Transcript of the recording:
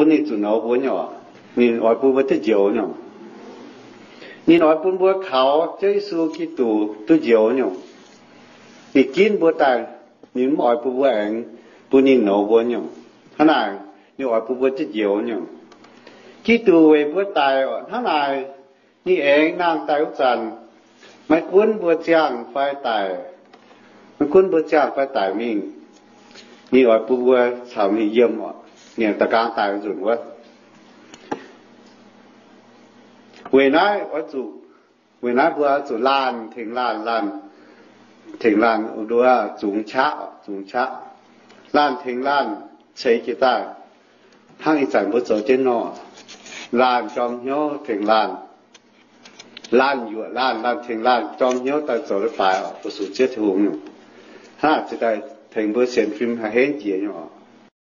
Bun ninh zuqc nouz mbuo nyungc. Ninh oix bun mbuo duqv njoux nyungc. Ninh oix bun mbuo kaux Ziouv Yesu Giduc duqv njoux nyungc. Ninh ginv mbuo daaih, ninh mv oix bun mbuo aengx, bun ninh nouz mbuo nyungc. Hnangv naaic, ninh oix bun mbuo duqv njoux nyungc. Giduc weic mbuo daic hnangv naaic, ninh aengx nangh daaih wuov zanc, maiv gunv mbuo ziangh fai daic, maiv gunv mbuo ziangh fai daic mingh, ninh oix bun mbuo caux ninh yiem oc. Ninh da'nqaang daic nzunc wuov. Weic naaiv oix zuqc, weic naaiv mbuo oix zuqc laanh tengx laanh, laanh tengx laanh, nduov zungx qaqv, zungx qaqv, laanh tengx laanh ceix jiez daaih. Hnangv ih zanc mbuo zoux jienv nor, laanh jorm hnyouv tengx laanh, laanh yuoqc laanh, laanh tengx laanh jorm hnyouv daaih zoux leiz-baaix oc, fu-sux Ziouv Tin-Hungh nyungc. Hnangv naaic ziouc daaih tengx mbuo sienx fim haih henv jiex nyungc.